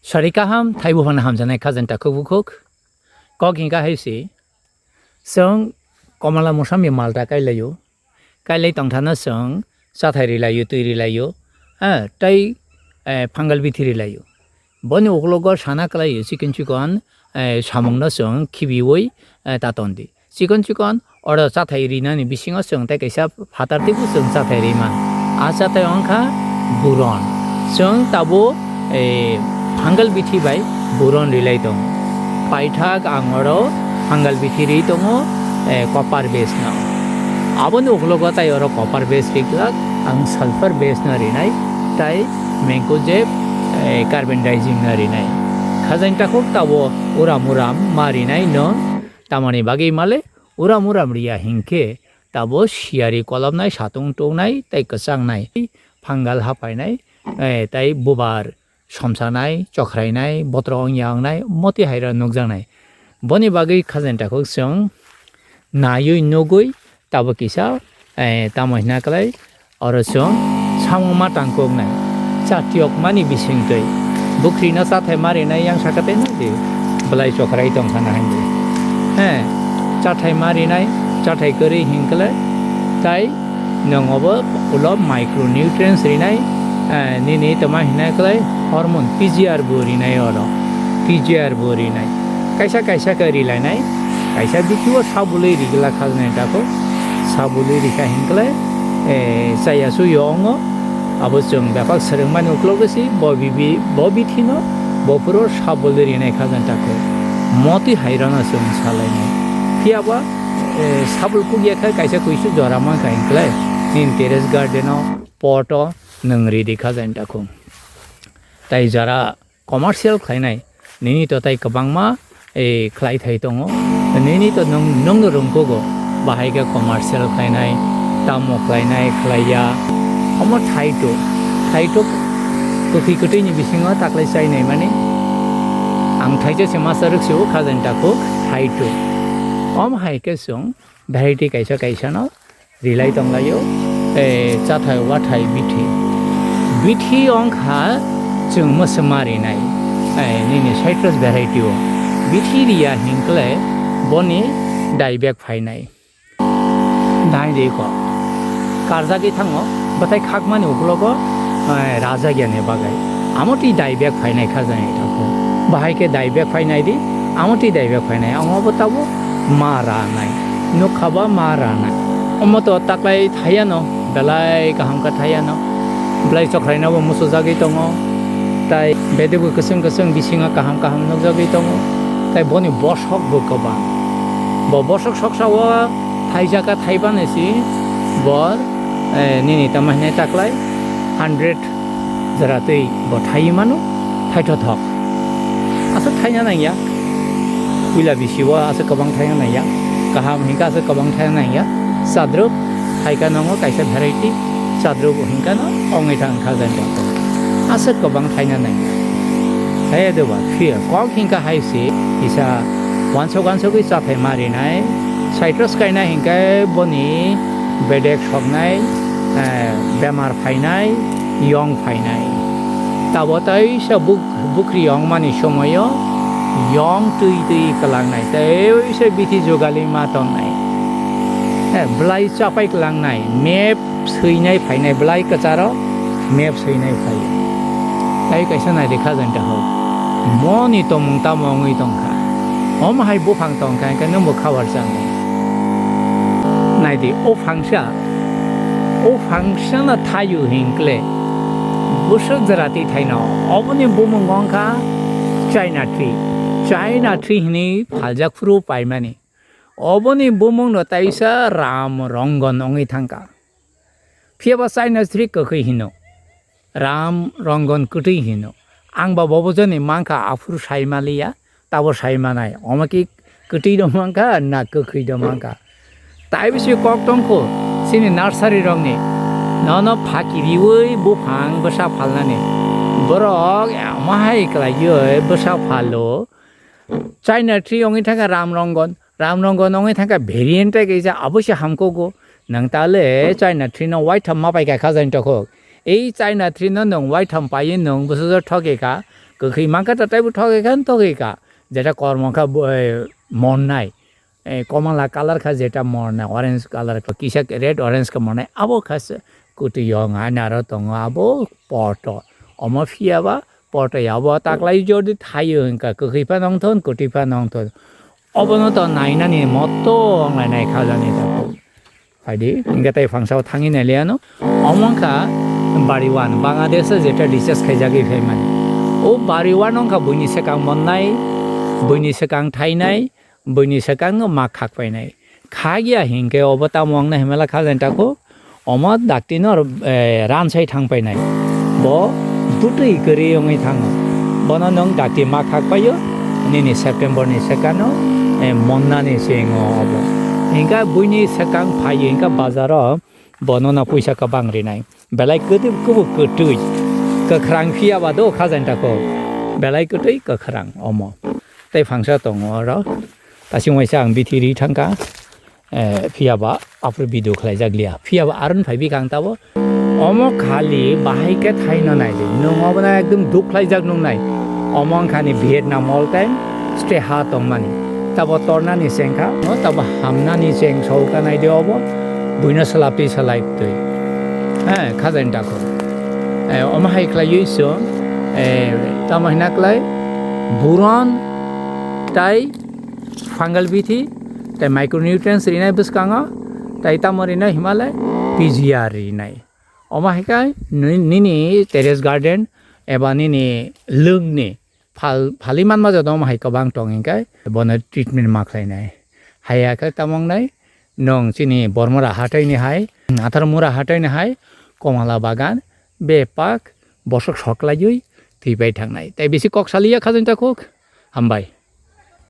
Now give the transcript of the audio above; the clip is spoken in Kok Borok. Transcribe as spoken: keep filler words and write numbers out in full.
Sari kaham, thaibu phano hamjaknai khajani takhuk bukhuk. Kok hingkha hai se, chwng komala mosami malta kailaio. Kailai tongthano chwng chathai rilaio, twi rilaio, ha, tei, eh, phangal bithi rilaio. Boni uklogo sana kwlaio chikon chikon, eh, samungno chwng khibiui, eh, ta tondi. Chikon chikon oro chathai rinani bisingo chwng tei kaisa phatar teibo chwng chathai ri man. A chathai wngkha buron. Chwng tabuk, eh, phangal bithi bai buron rilai tongo. Paithak ang oro phangal bithi ri tongo, eh, copper base no. Aboni uklogo tai oro copper base riglak, ang sulfur base no rinai, tai mancozeb, eh, carbendazim no rinai. Khajani takhuk tabuk uram uram ma rinai no. Tamoni bagwi male uram uram riya hinkhe tabuk siyari kolopnai, satung tungnai tei kwchangnai, phangal hapainai, eh, tei bubar somsanai, chokhrainai, botrok wngya wngnai, moti haira nukjaknai. Boni bagwi khajani takhuk chwng naiwi nugwi tabuk kisa, eh, tamo hina kwlai, oro chwng samung ma tangkuknai, chatiyokmani bisingtwi. Bukrino chathai ma rinai yang saka tei nukdi, bwlai chokhrai tongkha na hindi. He, chathai ma rinai, chathai kwrwi hinkle, tai nwng obo ulo micronutrients rinai, eh, nini toma hinai kwlai hormone P G R bo rinai oro, P G R bo rinai. Kaisa kaisa khe rilainai, kaisa bithi o sabului rigla khajani takhuk, sabului rikha hinkle, eh, chaya su yo ongo, abo chwng bebak swrwngmani uklogo si, bo bibi, bo bithino, bo phuru sabului rinai khajani takhuk. Moti hairano chwng salainai. Phiyaba, eh, sabul kukya khe kaisa kuisu jora mankha hinkle, nini terrace garden o, pot o, nwng ridi khajani takhuk. Tai jara commercial khlainai, nini to tai kwbangma, eh, khlai thai tongo. Nini to nwng, nwng rwngkukgo, bahai khe commercial khlainai, tamo khlainai, khlaiya. Omo thaito, thaito kwthwi kwtwini bisingo taklai chainai mani. Ang thaisa se masa rwk se o khajani takhuk thaito. Omo hai khe chwng variety kaisa kaisa no rilai tonglaio, eh, chathai wathai bithi. Bithi wngkha chwng mwswma rinai, eh, nini citrus variety o. Bithi riya hinkle boni dai bag phainai. Dai de ko. Karjagwi thango, bwthai khakmani uklogo, eh, rajagyani bagwi. Amo twi dai bag phainai khajani thangkho. Bahai khe dai bag phainai di, amo twi dai bag phainai. Amo bo tabuk ma ranai, nukha ba ma ranai. Omo to taklai thayano, belai kaham khe thayano. Belai chokhrainabo muchujagwi tongo. Tai bedekbo kwchwng kwchwng bisingo kaham kaham nukjagwi tongo. Tai boni bosok bo kwbang. Bo bosok soksa o thaijak khe thaibani si bo, eh, nini tamo hinwi taklai hundred jora twi bo thaiwi mano, thaithothok. Aswk thaina nangya, puila bisi o aswk kwbang thaina nangya, kaham hinkhe aswk kwbang thaina nangya, chadrwk thaikha nongo kaisa variety, chadrwk hinkha no ongwi thang kha jani rok. Aswk kwbang thaina nangya. Hai de ba, phiya kok hinkha hai se, kisa wansok wansogwi chathai ma rinai, citrus kaina hinkhe boni bedek soknai, eh, bemar phainai, yong phainai. Tabo teisa buk-, bukri yongmani somoio yong twi twi kwlangnai, teisa bithi jugali ma tongnai. Eh, belai chapai kwlangnai, map swinai phainai, belai kwcharo map swinai phaio. Tai kaisa nai rikha jani takhuk. Moni tongmung tamo wngwi tongkha. Omo hai buphang tongkha, hinkhe nwngbo khabar chanai. Naidi, o phangsa, o phangsano thaio hinkle, bwswk jora twi thaino, oboni bumung wngkha China tree. China tree hinwi phaljak phuru paimani. Oboni bumungno taisa Ram Rongon wngwi thangkha. Phiyaba China tree kwkhwi hino. Ram Rongon kwtwi hino. Ang ba bo bojoni mankha, aphuru sai maliya, tabo sai manai. Omo ki kwtwi do mankha na kwkhwi do mankha? Tai bisi kok tongkho chini nursery rokni. Nono phaki riwi buphang bwsa phalnani. Borok omo hai kwlaiwi bwsa phalo. China tree wngwi thangkha Ram Rongon. Ram Rongon wngwi thangkha variant tei kaisa abo se hamkukgo. Nwng tale China tree no waitham ma paikha khajani tokhok. Ei China tree no nwng waitham paiwi nwng bwsajwk thokikha. Kwkhwi mankha ta taibo thogwi kha, thogwi kha. Jeta kormo kha bo, eh, monnai. Eh, komala colour kha jeta monnai, orange colour kha, kisa red orange kha monnai. Abo kha se kwtwi yong ani aro tongo abo poto. Omo phiya ba poto ya. Abo taklai jodi thaio hwnkha kwkhwi phano wngthon, kwtwi phano wngthon. Obono to nainani motto wnglainai khajani ta. Phaidi, hingke tei phangsao thangwi nailiya no. Omo wngkha bari one, Bangladesh o jeta discharge khaijagwi phaimani. O bari one wngkha buini swkang monnai, buini swkang thainai, buini swkang no ma khak painai. Khagya hingke obo tamo wngna himala kha jani tako. Omo dakti no, eh, ransai thang painai. Bo bwtwi kwrwi wngwi thango. Bono nwng dakti ma khak paio, nini September ni swkang no, eh, monnani singo obo. Hingke buini swkang phaio hingke bazaro. Bono no puisa kwbang rinai. Belai kwdwk kwbuk kwtwi. Kwkhrang phiya ba do kha jani tako. Belai kwtwi kwkhrang omo. Tei phangsa tongo oro. Tasing waisa ang bithi ri thangkha. Eh, phiya ba aphuru video khlaijak liya. Phiya ba aron phai bikha ang tabo. Omo khali bahai khe thaino nai di. Nwng obo no ekdom duk khlaijak nung nai. Omo wngkha ni Vietnam all time stay ha tongmani. Tabo tornani chengkha, no tabo hamnani cheng sokha nai di obo. Buino salaptwi salai twi. Eh, khajani dakho. Eh, omo hai khlaiwi so, eh, tamo hina klai buron tai fungal bithi, tai micronutrients rinai bwskango, tai tamo rinai himale P G R rinai. Omo hai khe ni-, nini terrace garden eba nini lwngni phal, phali manma jora omo hai kwbang tong hingkhe bono treatment ma khlainai. Haiya khe tamo wngnai nwng chini Bormora hataini hai, Natharmura hataini hai, Komala bagan, bepak, bosok soklaiwi thwipai thangnai. Tai bisi kok saliya khajani takhuk. Hambai.